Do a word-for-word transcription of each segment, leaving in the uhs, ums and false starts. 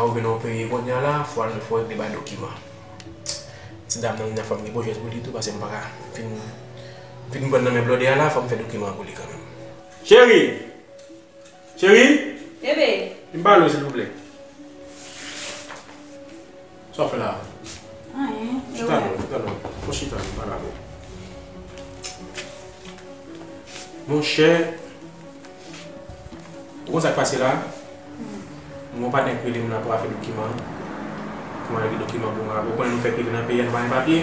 Ou vin nan yon peyi kounye a la, fò al, fò regle bay dokiman. Ti dam nan, fò m gen pwojè pou li tou, paske m pa ka fin, fin pran nan men blòdè a la, fò m fè dokiman pou li kanmenm. Cheri! Cheri! Bebe! Vin pale w, silvouplè. Sa w fè la? Anyen. Chita non, chita non. Fò chita non, pale avè w. Monchè, ou konn sa k pase la? M gen yon patnè k rele m la pou afè dokiman. Pou mwen regle dokiman pou mwen avè w. Ou konnen nou fèk rive nan peyi a, nou pa gen papye.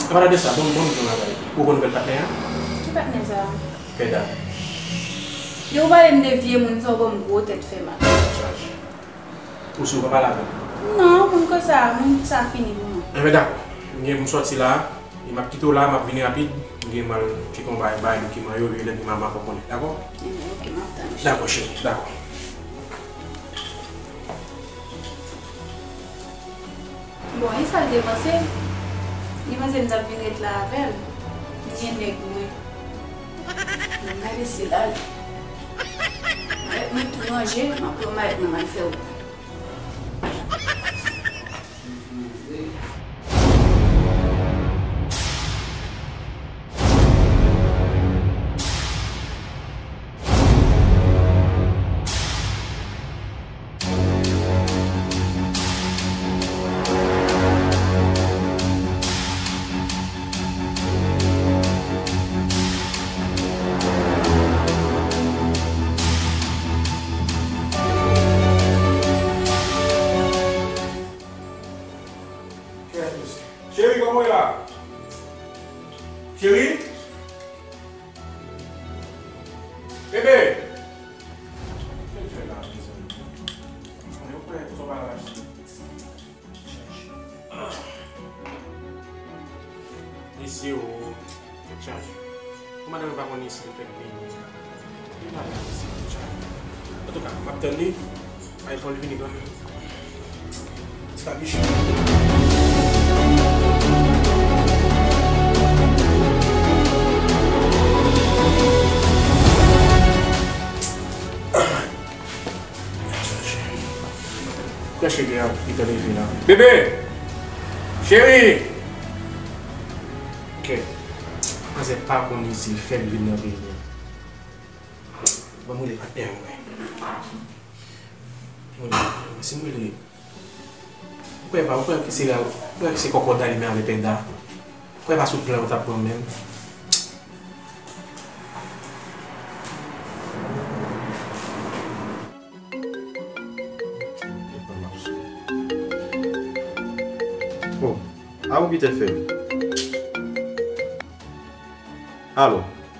Anpalan de sa, bon, bon, bon bagay. Ou konn nouvèl patnè a? Ki patnè sa? Pèda. Depi w pale m de vye moun sa, w ban m gwo tèt fè mal. Chaj. Ou si w pa pale avè l? Non, moun konsa, moun sa fini pou mwen. Enben, dakò. M gen pou m sòti la, e m ap kite w la, m ap vini rapid. M gen m al tcheke yon bagay, bagay dokiman yo, epi lè m vin m a fè w konnen, dakò? Enben, oke, m ap tann ou. Dakò, cheri, dakò. Bon, e sa l te panse? Li panse m t ap vin ret la avè l. M gen nèg mwen. Bon, gade sila l. Malèt mwen tou ranje, m ap pran malèt mwen m al fè wout. Cheri, kòman w ye la? Cheri? Bebe! Sa l fè la, mezanmi? Mwen kwè sa w pa rache. Mesye o, tèt chaje. Pou madanm yo pa konn isi yo fèk vini. Li pa konn isi, tèt chaje. Antouka, m ap tann li. Ay, fò l vini kanmenm. Ti kapichon. Chache gen ap ki tande fi la. Bebe! Cheri! Ok. Manzè pa konn isi, fèk vin nan peyi a. Ban m rele patnè mwen. Mwen, si m rele. Ou kwè pa, ou kwè ki se, ou kwè ki se kòkòt alimen avè pèda? Ou kwè pa sou plan yo t ap pran menm? Oh, a ou ki te fè m. Alo.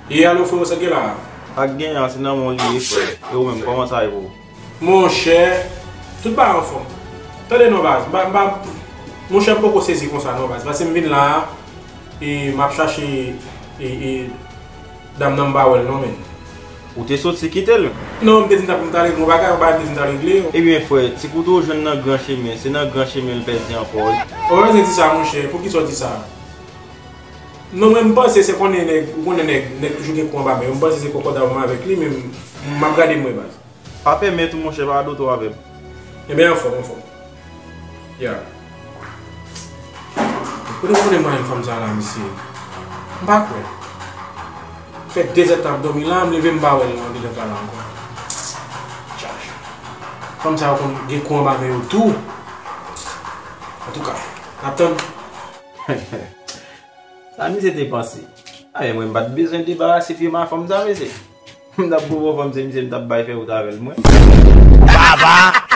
E alo, freo, sa k gen la a? Sa k gen an, se nan men w li ye, frè. E ou menm, kòman sa ye pou ou? Monchè, tout bagay anfòm. Tande non, baz, m pa, m pa, monchè, m poko sezi konsa non, baz. Paske m vin la a, e m ap chache, e, e, dam nan m pa wè l non, men. Ou te soti kite l? Non, m te di m t ap, m t al regle yon bagay, yon bagay m te di m t al regle. Ebyen, frè, ti kouto w jwenn nan gran chemen, se nan gran chemen l pèdi ankò, wi. Ou pa bezwen di sa, monchè, poukisa w di sa? Non, mwen, m panse se konnen nèg, ou konnen nèg, nèg toujou gen kou anba men yo. M panse se kòkòt a ou m avèk li, men m, m ap gade m wè, baz. Pa pèmèt ou, monchè, pa radote w avè m. Ebyen, anfòm, anfòm. Ya. Kote m konnen mwen fanm sa la, mesye? M pa kwè. Fè de zèdtan ap dòmi la, m leve m pa wè l andedan kay la ankò. Chaj. Fanm sa yo konn gen kou anba men yo tou. Antouka, n ap tann. Sa misye te panse? Ay, mwen m pa t bezwen debarase fi m a fanm sa, mesye. M t ap gwo bò fanm se misye m t ap bay fè wout avè l, mwen. Baba!